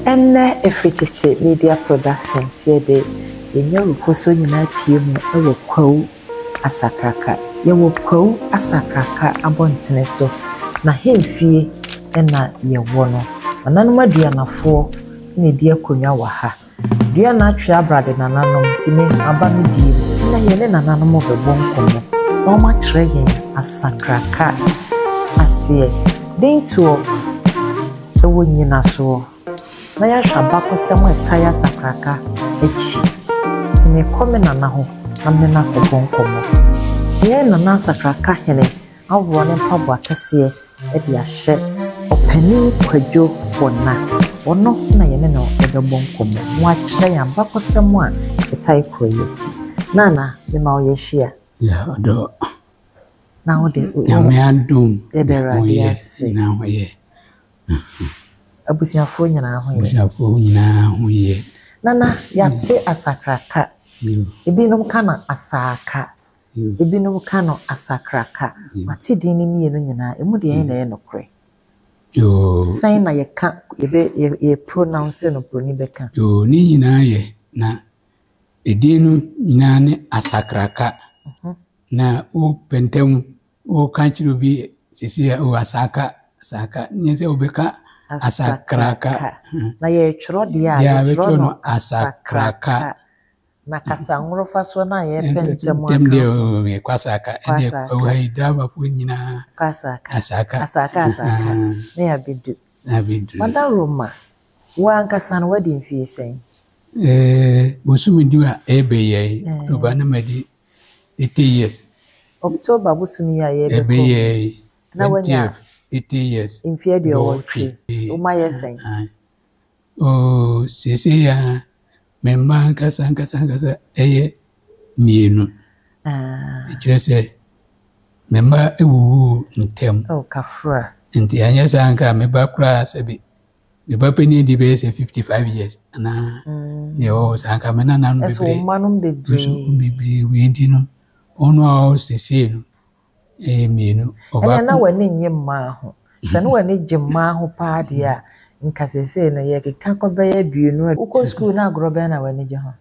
Ɛnnɛ ɛfiri tete Media Productions yɛde yɛn nyawurukɔso nyinaa pue mu wɔ Kwawu Asakraka. Yɛwɔ Kwawu Asakraka abɔntene so, n'ahemfie na yɛwɔ no. Nananom Aduanafoɔ na ɛdi akonnwa wɔ ha. Dua na atwe abra de nananom nti me maba me die mu. Nnɛ yɛne nananom rebɛbɔ nkɔmmɔ na wɔakyerɛ yɛn asakraka aseɛ. Dentoɔ wɔ nnyinasoɔ na yɛahwɛ abakɔsɛm a ɛtae asakraka akyi. Nti mekɔ me nana hɔ na me ne no akɔbɔ nkɔmmɔ. Yɛn nana asakraka hene aworɔ ne mpaboa kɛseɛ de ahyɛ Ɔpanin Kwadwo Bona. Ɔno na yɛne no bɛbɔ nkɔmmɔ na wakyerɛ yɛn abakɔsɛm a ɛtae kuro yi akyi. Nana, mema wo yɛahyia. Yeah, ɔdɔ. Na wo de, Nyame adom. Yɛda Awurade ase. Na ho yɛ. Abusuafoɔ nyinaa ho yɛ. Abusuafoɔ nyinaa ho yɛ. Nana, yɛate asakraka. Ebinom ka no asaaka. Ebinom ka no asakraka. Mate din no mmienu nyinaa, emu deɛ ɛhe na ɛyɛ nokorɛ? Sɛn na yɛka, yɛbɛ, yɛ, yɛ pronounce no, buroni bɛka? Yoo, ne nyinaa yɛ, na edin no nyinaa ne asakraka. Na wopɛ ntɛm woka kyerɛ obi sisi a, o asaka, asaka, nyɛ sɛ wobɛka asakraka. Na yɛtwerɛ deɛ a, yɛtwerɛ no asakraka. Na kasa nworofasoɔ no a yɛpɛ ntɛm aka. Ntɛm deɛ oo yɛ kɔ asaka. Ɛdeɛ ɛwɔ ha yi driverfoɔ nyinaa. Kɔ asaka. Asaka. Asaka asaka. Na yɛabɛdu. Na yɛabɛdu. Madaroma, wo ankasa no woadi mfie sɛn? Ɛɛ bosome du a ɛrebɛ yɛ yi, October na madi 80 years. October bosome yi a yɛrebɛkɔ mu. Ɛbɛ yɛ yi. Na woanya 80 years. Mfie aduɔwɔtwe. Wo mma yɛ sɛn? Oo seesei ara Me mma ankasa ankasa ankasa yɛ mmienu. Ɛkyerɛ sɛ me mma wuwuu ntɛm. Oh, kafra. Nti anyɛ saa nka me ba koraa sɛbi me ba panin di bɛyɛ sɛ 55 years anaa mm. nea ɛwɔ hɔ saa nka me nananom bebree. Ɛso mma nom bebree. Nso bebree wei nti no wɔn a wɔsesei no Ɛyɛ mmienu. Ɔbaako. Ɛnna na w'ani nnye mmaa ho. Sɛ na w'ani gye mmaa ho paa deɛ a, nka seesei no yɛkeka kɔ bɛyɛ aduonu. Wokɔ sukuu na agorɔ bɛn na w'ani gye ho?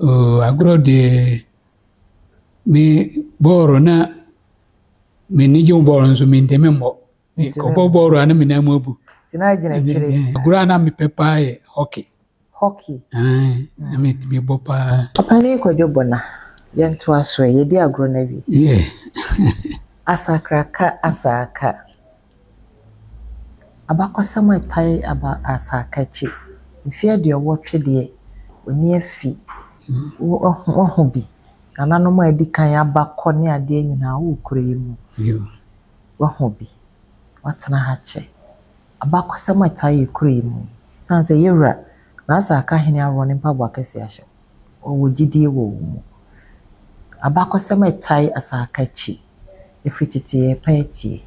Oh, agorɔ deɛ, me bɔɔlo na m'ani gye ho bɔɔlo nso mentumi mmɔ. Mekɔbɔ bɔɔlo a na me nan mu abu. Nti na agyina akyire. Agorɔ a na mepɛ paa yɛ hockey. Hockey. Ae, na metumi bɔ paa. Ɔpanin Kwadwo Bona, yɛntoa so ɛ, yɛadi agorɔ no awie. Yeah. Asakraka Asaaka. Abakɔsɛm a ɛtae aba Asaaka akyi. Mfeɛ aduɔwɔtwe deɛ, w'ani afi. Woahu, woahu bi. Nananom a adi kan aba kɔ ne adeɛ nyinaa, wowɔ kuro yi mu. Woahu bi. Woatena ha kyɛ. Abakɔsɛm a ɛtaa yɛ kuro yi mu yi, ɛsiane sɛ yɛn wura Nasser Akahene aworɔ ne mpaboa kɛseɛ ahyɛ wo, ɔwɔ gyidie wɔ wo mu. Abakɔsɛm a ɛtae Asaaka akyi, ɛfiri tete yɛrepɛ atie.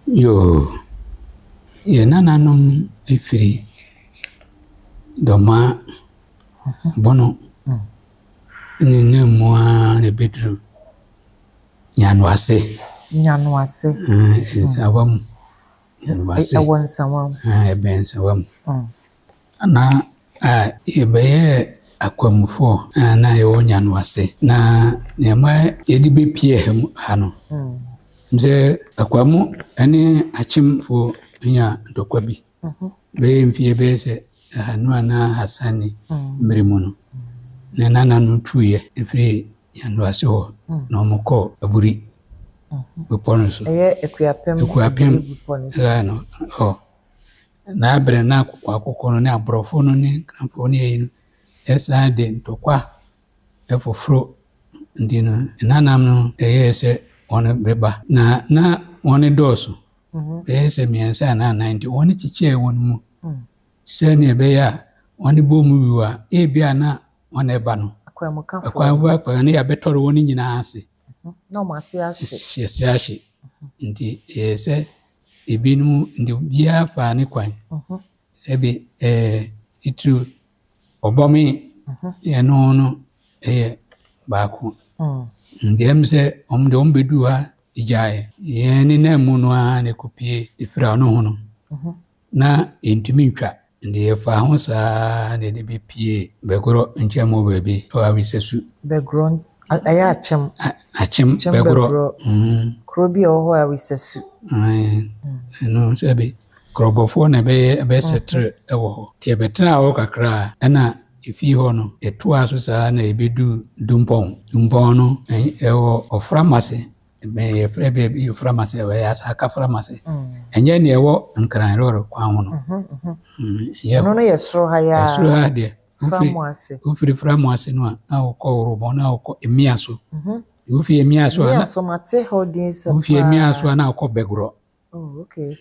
Yoo, yɛn nananom firi Dɔmaa, Bono ne ne mu ara na ɛbɛduru Nyanoase. Nyanoase. Nsawa mu. Nyanoase. Ɛwɔ Nsawa mu. Ɛbɛn Nsawa mu. Na yɛbɛyɛɛ akwamufoɔ a na yɛwɔ Nyanoase. Na nea ɛma yɛde bɛpie ha mu ha no, sɛ Akwamu ne Akyemfoɔ nya ntɔkwa bi. Bɛyɛ mfeɛ bɛyɛ sɛ ahanu anaa ahasa ni mmerɛ mu no, ne nananom tuiɛ firi Nyandoase hɔ na wɔkɔɔ Aburi bepɔ no so. Ɛyɛ Akuapem Akuapem Aburi bepɔ no so. Ɛɛ no hɔ. Na berɛ no na akoko akoko no ne aborɔfo no ne nkranfoɔ ne ayi no ɛsan de ntɔkwa ɛfoforo nti no nananom no ɛyɛɛ sɛ wɔn bɛba na na wɔn dɔɔso bɛyɛ sɛ mmiɛnsa anaa nnan nti wɔkyekyɛɛ wɔn mu sɛnea ɛbɛyɛ a wɔbɔ mu wie a ebia na wɔn ɛba no akwanmukafoɔ ne yɛabɛtɔre wɔn nyinaa ase na wɔn ase ahye ase ahye nti ɛyɛ sɛ ebinom nti obiara faa ne kwan sɛbi ɛɛ eturu Ɔbɔ me ɛno no yɛ baako. Nti ɛm sɛ wɔn deɛ wɔn bɛduru ha gyaeɛ. Yɛn nenam mu no ara na ɛkɔpue Efira no ho no. Na yɛntumi ntwa. Nti yɛfaa ho saa na yɛde bɛpuee Bɛgorɔ nkyɛn mu baabi wɔ Awisasu. Bɛgorɔ, ɛyɛ Akyem. Akyem, Bɛgorɔ. Kuro bi a ɛwɔ hɔ Awisasu. Ɛno sɛbe Korɔbɔfoɔ na ɛbɛyɛ ɛbɛsɛtere wɔ hɔ. Nti yɛbɛtenaa hɔ kakra a, ɛna ɛfii hɔ no, yɛtoaa so saa na yɛbɛduu Dumpɔn. Dumpɔn no, ɛwɔ Ɔframase. Ɛbɛn yɛfrɛ baabi Ɔframase, ɛyɛ Asaka Framase. Ɛnyɛ nea ɛwɔ Nkran lɔre kwan ho no. Ɛno no yɛ soro ha yi ara. Soro ha deɛ. Wofiri Framuase no a, na wokɔ Worobɔn, na wokɔ Emiaso. Wofi Emiaso a, Emiaso mate hɔ din sɛ paa. Wofi Emiaso a, na wokɔ Bɛgorɔ. Oh, okay.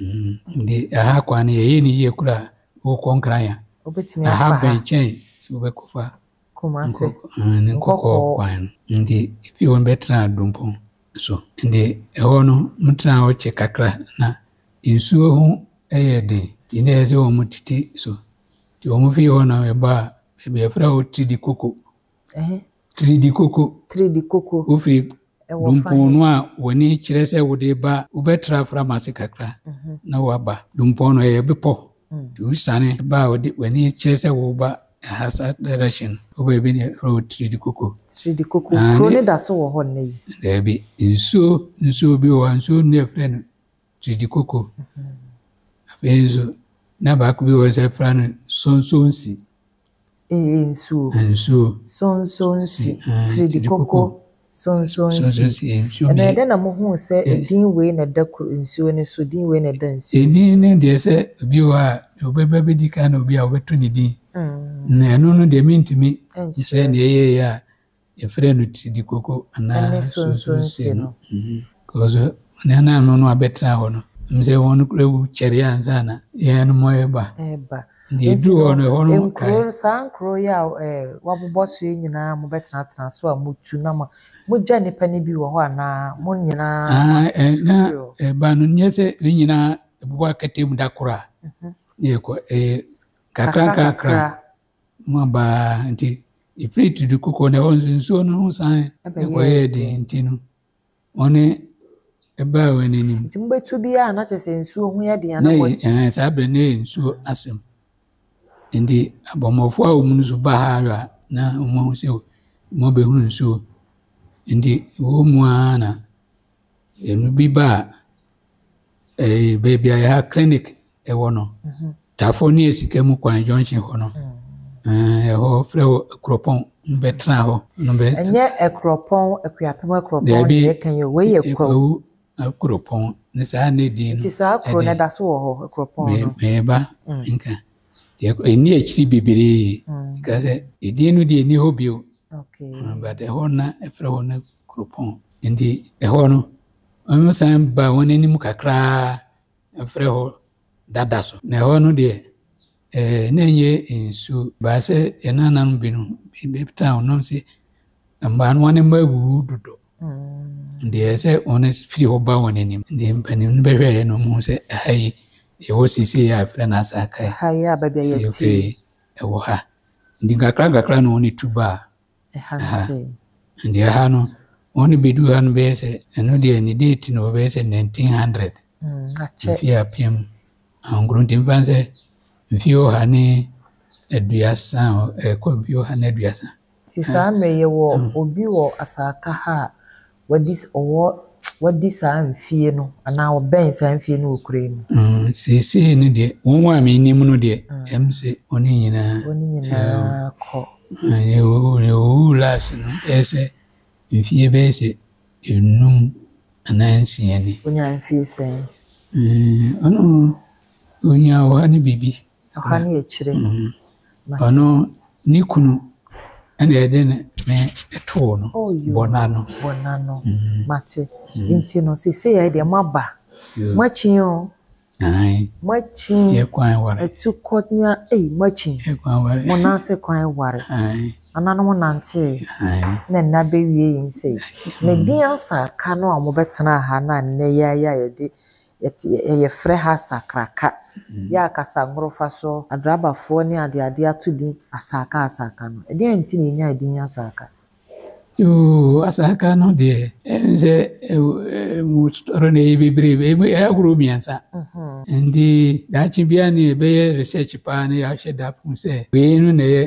Nti ɛha kwan no yɛyɛ ne yie koraa wokɔ Nkran a. Wobɛtumi afa ha. Ɛha bɛn kyɛn wobɛkɔfa Kumase. Ne Nkɔkɔɔ kwan no. Nti efi hɔ no bɛtenaa Dumpɔn so. Nti ɛhɔ no motenaa hɔ kyɛ kakra na nsuo ho yɛ den. Nti na ɛyɛ sɛ wɔn tete so. Nti wɔn fii hɔ na ɛbaa baabi a yɛfrɛ hɔ Tridikoko. Tridikoko. Tridikoko. Wofiri Dumpɔn no a w'ani kyerɛ sɛ wode ba, wobɛtra Framase kakra na woaba. Dumpɔn no ɛyɛ bepɔ. Nti wosiane ba a wode w'ani kyerɛ sɛ woreba ɛha saa direction no, wo baabi na yɛfrɛ hɔ Tridikoko. Tridikoko. Kuro no da so wɔ hɔ nnɛ yi? Daabi. Nsuo nsuo bi wɔ hɔ a, nsuo no na yɛfrɛ no Tridikoko. Afei nso, na baako bi wɔ hɔ sɛ yɛfrɛ no Sonsonsi. Ɛyɛ nsuo. Nsuo. Sonsonsi. Tiridikoko. Sonsonsi. Ɛno ɛdɛn na mohuu sɛ edin wei na ɛda nsuo no so, din wei na ɛda nsuo no so? Edin no deɛ sɛ obi wɔ hɔ a, ɔbɛba bɛdi kan na obi a wɔbɛto ne din. Na ɛno no deɛ mentumi nkyerɛ deɛ ɛyɛeɛ a Yɛfrɛ no tiridikoko anaa sunsumse no. Because nananom no abɛtena hɔ no, ɛm sɛ wɔn kura wu kyɛre ansa na yɛn mo reba. Ɛba. Nti ɛduru hɔ no, ɛhɔ no kae. Nkuro, saa nkuro yi a wɔabobɔ so yi nyinaa mobɛtenatena so a motu na mo mogya nnipa no bi wɔ hɔ anaa mo nyinaa mo ase tu firi hɔ? Ɛba no nyɛ sɛ yɛn nyinaa ɛbobɔ akɛtɛ mu da koro a na yɛkɔ, ɛyɛ kakra nkakra. Mu aba ara nti, ɛfiri Tudu Koko no, ɛhɔ nso nsuo no ho san kɔyɛɛ den nti no, wɔne ɛbaa wɔn anim. Nti mobɛtu biara na kyerɛ sɛ nsuo ho yɛ den a na moatu? Na saa berɛ no yɛ nsuo asɛm. Nti abɔmmɔfoɔ a wɔn nso ba ha a na wɔahu sɛ wɔabɛhunu nsuo. Nti ɛwɔ mu ara na ɛno bi ba a, ɛɛ baabi a yɛha clinic ɛwɔ no, Tafo ne Asika mu kwan junction hɔ no, ɛhɔ frɛ hɔ Akuropɔn, bɛtena hɔ. Ɛnyɛ Akuropɔn, Akuapem Akuropɔn na yɛka yi o, wei yɛ Kwawu. Akuropɔn, ne saa ne din no. Nti saa kuro no ɛda so wɔ hɔ, Akuropɔn no? Meba nka. Ɛnni akyiri bebree. Nka sɛ edin no deɛ ɛnni hɔ bio. But ɛhɔ na ɛfrɛ hɔ no Kuropɔn. Nti ɛhɔ no, wɔsan ba wɔn anim kakraa frɛ hɔ dada so. Na ɛhɔ no deɛ, ɛɛ na ɛnyɛ nsuo. Baa sɛ yɛn nananom binom bɛtena hɔ nom se mmaa no wɔn mma awuwu dodo. Nti ɛyɛ sɛ wɔn firi hɔ ba wɔn anim. Nti mpanin no bɛhwɛeɛ no wɔn sɛ ɛha yi ɛwɔ seesei a yɛfrɛ no Asaakae. Ɛha yi a baabi a yɛte yi. Ɛwɔ ha. Nti nkakra nkakra na wɔn tu baa Ɛha no sei. Nti ɛha no, wɔn bɛduu ha no bɛyɛ sɛ, ɛno deɛ ne date no bɛyɛ sɛ 1900. Akyɛ. Mfeɛ 1900 nti mfa sɛ mfeɛ 130 ɛkɔ mfeɛ 130. Nti saa mmerɛ yɛwɔ obi wɔ Asaaka ha a wadi ɔwɔ wadi saa mfie no anaa ɔbɛn saa mfie no wɔ kuro yi mu? Seesei no deɛ, wɔn a menim no deɛ, ɛm sɛ wɔn nyinaa. Wɔn nyinaa kɔ. Deɛ ɔwuu last no, ɛyɛ sɛ mfie bɛyɛ sɛ 5 anaa 6 ni. Ɔnyaa mfie sɛn? Ɔno, ɔnyaa ɔha ne biribi. Ɔha ne akyire. Ɔno ne kunu ɛna ɛde ne me too no bɔ n'ano. Bɔ n'ano. Mate. Nti no seesei yɛ deɛ moaba. Moakyin o. Moakyin. Yɛ kwan ware. Atukɔ nya ei moakyin. Yɛ kwan ware. Mo nan ase kwan ware. Nananom nantee. Na nna bɛwie yi nsei. Na din Asaaka no a wɔbɛtenaa ha na nnɛ yi ara yi a yɛde yɛfrɛ ha Sakraka. Yɛ a kasangorofa so adrabafoɔ ne adeade ato din Asaaka Asaaka no. Ɛdeɛn nti na yɛnyaa din Asaaka? Yoo, Asaaka no deɛ, ɛm sɛ ɛmu tɔrɔ na ɛyɛ bebree, ɛmu ɛyɛ ahorow mmiɛnsa. Nti daakye biara ne yɛbɛyɛ research paa na yɛahyɛ da ho sɛ wei no na ɛyɛ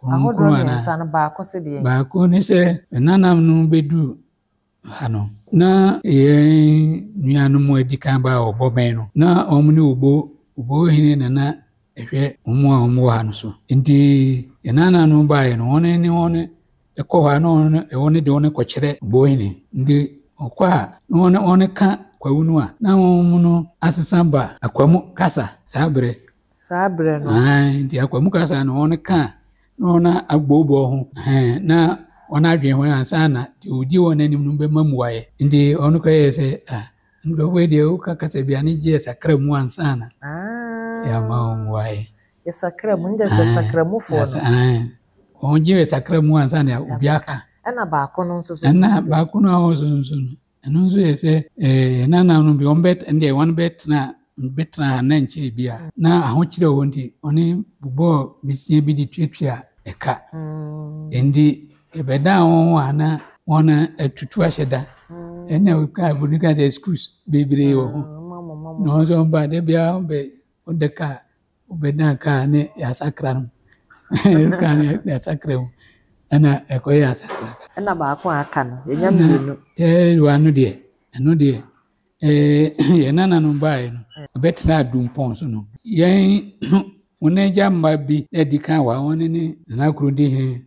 Ahodoɔ kronkron anaa. mmiɛnsa no baako se deɛ? Baako ne sɛ ɛnanam no bɛduru ha no, na yɛn nuanom a adi kan baa Ɔbɔmmɛn no, na wɔn ne Obo, Obohene na na ɛhwɛ wɔn a wɔwɔ ha no so. Nti yɛn nananom baeɛ no, wɔn ne wɔn kɔ hɔ a, na wɔn wɔn de wɔn kɔkyerɛ Obohene. Nti ɔkɔ a, na wɔn wɔn ka kwawu no a, na wɔn no asesa ba Akwamu kasa saa berɛ. Saa berɛ no. Aane, nti Akwamu kasa no wɔn ka a, na wɔn abooboo ho, ɛhɛn, na wɔn adwene ho ansa na deɛ ɔdi wɔn anim no bɛma mmuaeɛ. Nti ɔno kɔyɛɛ sɛ, ah, nkurɔfoɔ yi deɛ woka kasa bi a ne gye yɛsakra mu ansa na yɛama wɔn mmuaeɛ. Yɛsakra mu, ne sɛ sakramufoɔ no. Wɔn gye yɛsakra mu ansa na obi aka. Ɛna baako no nso so. Ɛna baako no a ɔwɔ so nso no, ɛno nso yɛ sɛ yɛn nananom bi wɔn bɛ ɛndeɛ wɔn bɛtena bɛtena ha na nkyɛn bi a na ahokyerɛ wɔ nti wɔne bobɔɔ besia bi de tuatua ɛka. Nti yɛbɛdan wɔn ho a na wɔn atutu ahyɛ da. Ɛna wɔka buroni ka sɛ schools bebree wɔ ho. Na wɔn nso wɔn ba da biara wɔn bɛ wɔde kaa wɔbɛdan kaa ne yɛasakra no. Kaa ne yɛasakra mu ɛna ɛkɔyɛ asakra. Ɛna baako a aka no, yɛnya mmienu. Third one no deɛ, ɛno deɛ yɛn nananom baeɛ no, wɔbɛtenaa Dumpɔn so no, yɛn wɔn agya mma bi adi kan wɔ ha, wɔn ne Nana Kurondihene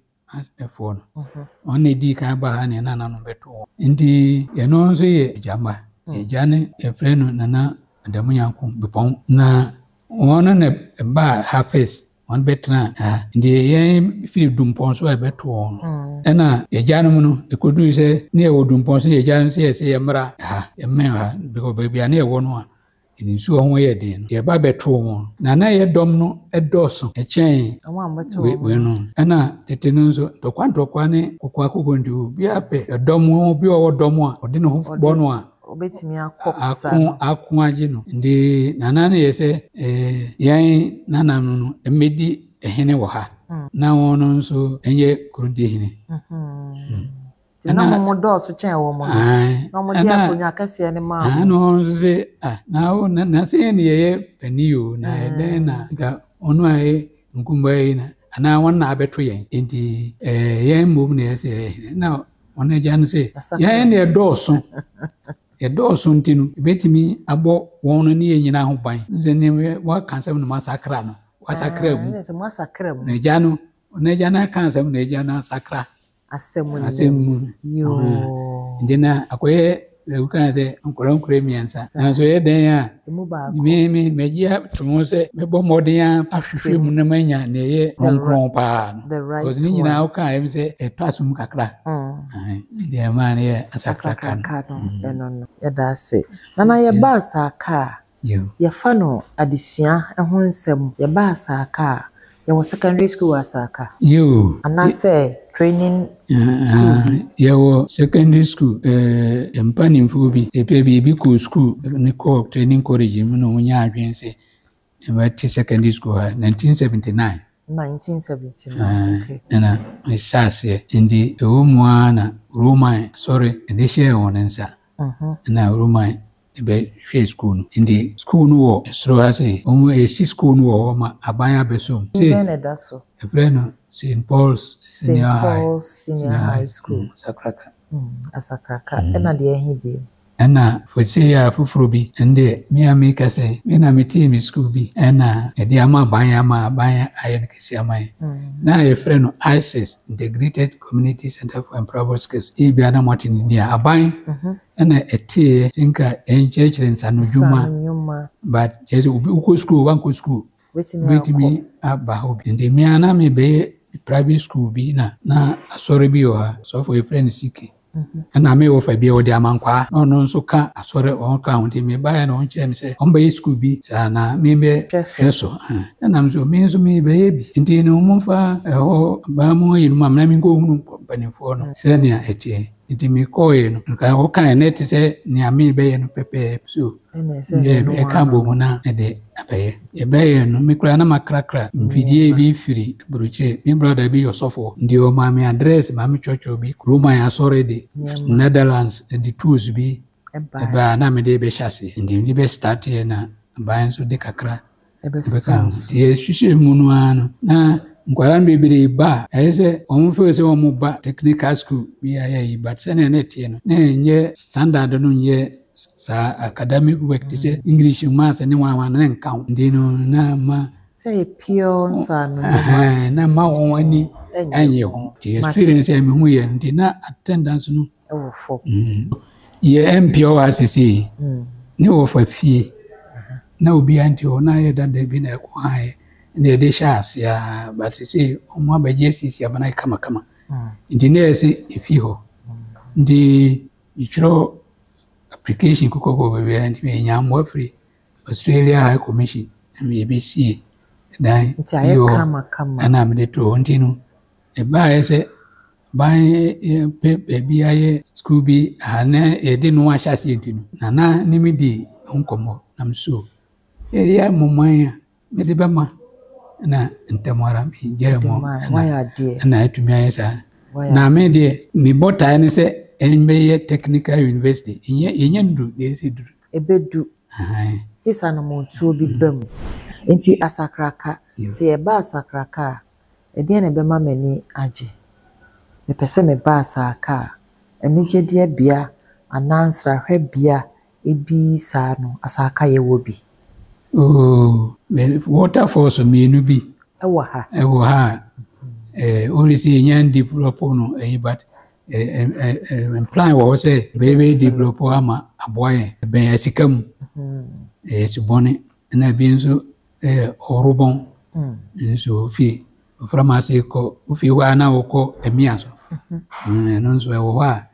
foɔ no. Wɔn na ɛdii kan baa ha na yɛn nananom bɛtoo wɔn. Nti yɛno nso yɛ agya mma. Agya no yɛfrɛ no Nana Adamu Nyanko Bepɔn. Na wɔn na ɛbaa ha first, wɔn bɛtenaa ha. Nti yɛn firi Dumpɔn so a yɛbɛtoo wɔn no. Ɛna agyanom no, ɛkɔduru sɛ ne yɛwɔ Dumpɔn so, ne agyanom sɛ yɛsɛ yɛmmra ha, yɛmmɛn ha, because baabi a ne yɛwɔ no a, nsuo ho yɛ den no, yɛba bɛtoo wɔn. Na na yɛ dɔm no dɔɔso kyɛn wei no. Ɛna tete no nso, ntɔkwa ntɔkwa ne kokoakoko nti, obiara pɛ dɔm, obi a ɔwɔ dɔm a ɔde ne ho bɔ no a, Obetumi akɔ sa ako no. ako agye no. Nti nana no yɛ sɛ yɛn nananom no mmɛdi hene wɔ ha, na wɔn no nso nyɛ kurondihene. Nti na mo dɔɔso kyɛn wɔn no. Na wɔn de akonnwa kɛseɛ no maa wɔn. Ɛna wɔn nso sɛ, ah, na wo na na sɛ yɛn de yɛyɛ panin o, na ɛdɛn na nka ɔno a yɛ nkumba yi na anaa wɔn na abɛto yɛn. Nti yɛn mmom na yɛsɛ yɛyɛ hene. Na wɔn agya no sɛ, yɛn de yɛdɔɔso. Yɛdɔɔso nti no, yɛbɛtumi abɔ wɔn no ne yɛn nyinaa ho ban. Sɛ ne wɔaka asɛm no moasakra no, wɔasakra mu. Na agya no, wɔn agya no aka asɛm na agya no asakra. Asɛm mu no. Nti na akɔyɛ wokaa sɛ nkwadaa nkwadaa mmiɛnsa. Nanso ɛyɛ dɛn a, me me magye ato ho sɛ mɛbɔ mmɔden ahwehwɛ mu na manya nea ɛyɛ kronkron paa no. Because ne nyinaa wokaa ɛm sɛ ɛtɔ asom kakra. Nti ɛmaa no yɛ asakraka no. Ɛno no. Yɛda ase. Nana yɛba Asaaka a, yɛfa no adesua ho nsɛm. Yɛba Asaaka a, yɛwɔ secondary school wɔ Asaaka? Anaasɛ training school bi? Yɛwɔ secondary school. Mpanimfoɔ bi, ɛpɛ bi, ebi kɔɔ school ne kɔɔ training college mu na wɔnyaa adwene sɛ wɔte secondary school ha 1979. 1979, okay. Ɛna ɛhyɛ aseɛ. Nti ɛwɔ mu ara na Roman sɔre de hyɛɛ wɔn nsa. Ɛna Roman bɛhwɛɛ school no. Nti school no wɔ soro ha sei. Wɔn esi school no wɔ hɔ ma aban abɛso mu. Din bɛn na ɛda so? Yɛfrɛ no St. Paul's Senior St. Paul's Senior High School. Asakraka. Asakraka. Ɛna deɛ ɛhe bio? Ɛna fosei a foforɔ bi, ɛndeɛ me a meka sɛ me na metee me school bi ɛna yɛde ama aban ama aban ayɛ no kɛseɛ ama yɛn. Na yɛfrɛ no ICES, Integrated Community Center for Employable Skills. Ebia na moate ne din a, aban ɛna ɛteeɛ sɛ nka ɛnkyerɛkyerɛ nsanodwuma, but kyerɛ sɛ obi wokɔ school wankɔ school wobɛtumi aba hɔ bi. Nti me ara na mebɛyɛ private school bi na na asɔre bi wɔ ha, sɔfo yɛfrɛ no CK. Ɛna me wɔfa bi a ɔde amankwaa na ɔno nso ka asɔre ɔka ho, nti mebaeɛ na ɔnkyerɛ me sɛ ɔmbɛyɛ school bi saa na membɛhwɛ so. Ɛna me nso me nso mebɛyɛ bi, nti no momfa ɛhɔ baa mu ayinom a na menkɔhunu mpanimfoɔ no sɛnea ɛteɛ. Nti mekɔeɛ no, nka wɔkaeɛ na ɛte sɛ nea merebɛyɛ no pɛpɛɛpɛ so. Ɛka bɔ mu na ɛde abɛba. Ɛyɛ. Yɛbɛyɛɛ no, me koraa na makrakra mfidie bi firi aburokyire. Me brɔda bi yɛ ɔsɔfoɔ, nti ɔmaa me address ma metwerɛtwerɛ bi. Roman asɔre de, Netherlands de tools bi ɛbaa na mede bɛhyɛ aseɛ. Nti mede bɛ starteɛ na aban nso de kakra bɛka ho. Nti yɛhwehwɛ mu no ara no, na nkwadaa no bebree ba a, ɛyɛ sɛ wɔn feel sɛ wɔn ba technical school bi a yɛyi, but sɛnea na ɛteɛ no, na ɛnyɛ standard no nyɛ saa academic work te sɛ English, maths ne wɔn a ne nka ho. Nti no na ma Sɛ yɛ pure nsaano nnwuma. Na ma wɔn ani ɛnyɛ ho. Nti experience a mehu yɛ nti na attendance no ɛwɔ fam. Yɛ MP wɔ ha sesei ne wɔfa fie na obiara nte hɔ na ayɛ dada bi na ɛkɔ haeɛ na yɛde hyɛ ase a, but sesei wɔn abɛgye asiesie ama no ayɛ kamakama. Nti na ɛyɛ sɛ ɛfi hɔ. Nti metwerɛ application kɔkɔkɔ baabi a nti menya mmoa firi Australia High Commission na meyɛbɛsie dan Nti ayɛ bi wɔ hɔ kamakama. ɛna mede too hɔ. Nti no ɛbaeɛ sɛ ban yɛpɛ baabi ayɛ sukuu bi a na yɛde no ahyɛ aseɛ nti no, Nana ne me dii ho nkɔmmɔ na me so yɛyɛ mmɔmman a mede bɛma na ntɛm ara megyae mu ɛna atumi ayɛ saa. Na me deɛ me botaeɛ ne sɛ ɛmbɛyɛ technical university, ɛnyɛ yɛnyɛ nduru deɛ ɛsɛ duru. Ɛbɛdu. Gye sɛ anammɔntuo bi ba mu. Nti Asakraka, sɛ yɛba Asakraka a, Ɛdeɛn na ɛbɛma m'ani agye? Mepɛ sɛ meba asaaka a, anigyedeɛ bea anaa nsrahwɛ bea bi saa no, asaaka yɛwɔ bi? Oh, waterfalls mmienu bi. Ɛwɔ ha. Ɛwɔ ha a, only sɛ yɛnya develop no ɛyi, but plan wɔ hɔ sɛ bɛyɛ develop ama aboa yɛn. Ɛbɛn asika mu. Ɛyɛ subɔne. Ɛna ebi nso yɛ ɔrobɔn nso ofie ɔframa ase kɔ ofie hɔ a na wokɔ amia so. Ɛno nso ɛwɔ hɔ a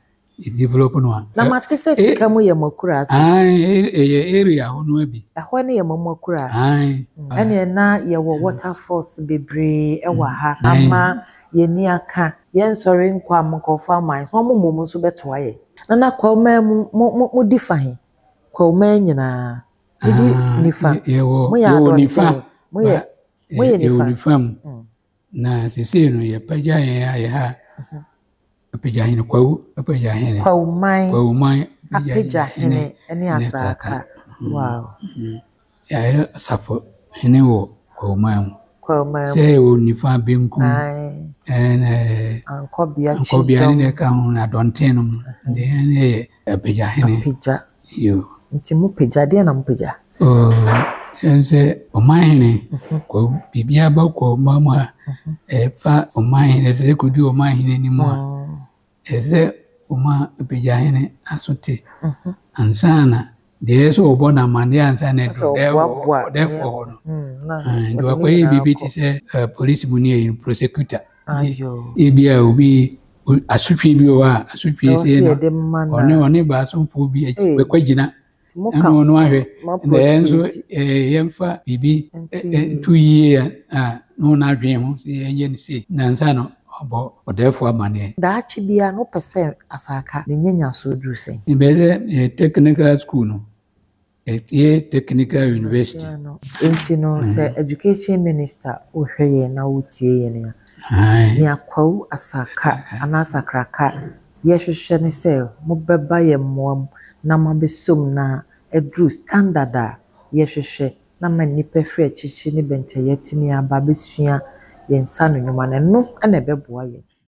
develop no a. Na mate sɛ sika mu yɛ mo akura ase. Ɛyɛ area hɔ no bi. Ɛhɔ no yɛ mo akura ase. Ɛneɛ na yɛwɔ waterfalls bebree ɛwɔ ha ama yɛni aka. Yɛnsɔre nkɔ a nkurɔfoɔ aman so wɔn mmom nso bɛtoa yɛn. Nana Kwaumaa mu mo mo di fa he? Kwaumaa nyinaa. Modi nifa. Yɛwɔ Moyɛ yɛwɔ nifa. Adɔnten. Moyɛ moyɛ yɛwɔ nifa. Nifa mu. Na sesei no yɛpagya yɛn a yɛ ha apagya hene Kwawu apagya hene. Kwawuman. Kwawuman apagya hene ne Asaaka. Wow. Yɛayɛ asafo hene wɔ Kwawuman mu. Kwawuman Sɛ mu. yɛwɔ nifa, benkum, ɛna Ankɔbea, Ankɔbea ne Kyidɔm. deɛ ɛka ho na Adɔnten no mu. Nti yɛn yɛ apagya hene. Apagya. Yo. Nti mo pagya, deɛ na mo pagya? Oh, ɛm sɛ ɔman hene, kɔ biribiara ba Kwawuman mu a, ɛfa ɔman hene, ɛsɛ sɛ kɔdi ɔman hene anim a, ɛsɛ sɛ ɔma apagya hene aso te ansa na deɛ ɛsɛ sɛ ɔbɔ no amanneɛ ansa na Sɛ ɛduru ɔboaboa ɔdɛɛfoɔ hɔ no. Na Nti ɔde ne wakɔyɛ nyinaa biribi kɔ. te sɛ polisi mu ne ɛyi no, prosecutor. Ayo. Ebi a obi asotwe bi wɔ hɔ a asotwe Ɛwɔ sei sɛ no yɛde ma no ɔne a. ɔne baasomfoɔ bi Ee. bɛkɔ gyina Nti mo ɛna ka ɔno ahwɛ ma na yɛn nso prosecute. yɛmfa biribi Nto yie. nto yie a na wɔn adwene ho sɛ yɛnyɛ no sei na ansa no ɔbɔ ɔdɛɛfoɔ amanneɛ. Daakye biara no wopɛ sɛ Asaaka ne nyanyasoɔ duru sɛn? Mepɛ sɛ technical school no ɛyɛ technical university. Nti no sɛ education minister wohwɛ yɛn na wotie yɛn a, nea Kwawu Asaaka anaa Asakraka yɛhwehwɛ ne sɛ mobɛba yɛn mmoa mu na moabɛsom na aduru standard a yɛhwehwɛ na ma nnipa firi akyirikyiri ne bɛnkyɛeɛ atumi aba abɛsua yɛn nsa ano nnwuma no, ɛno na ɛbɛboa yɛn.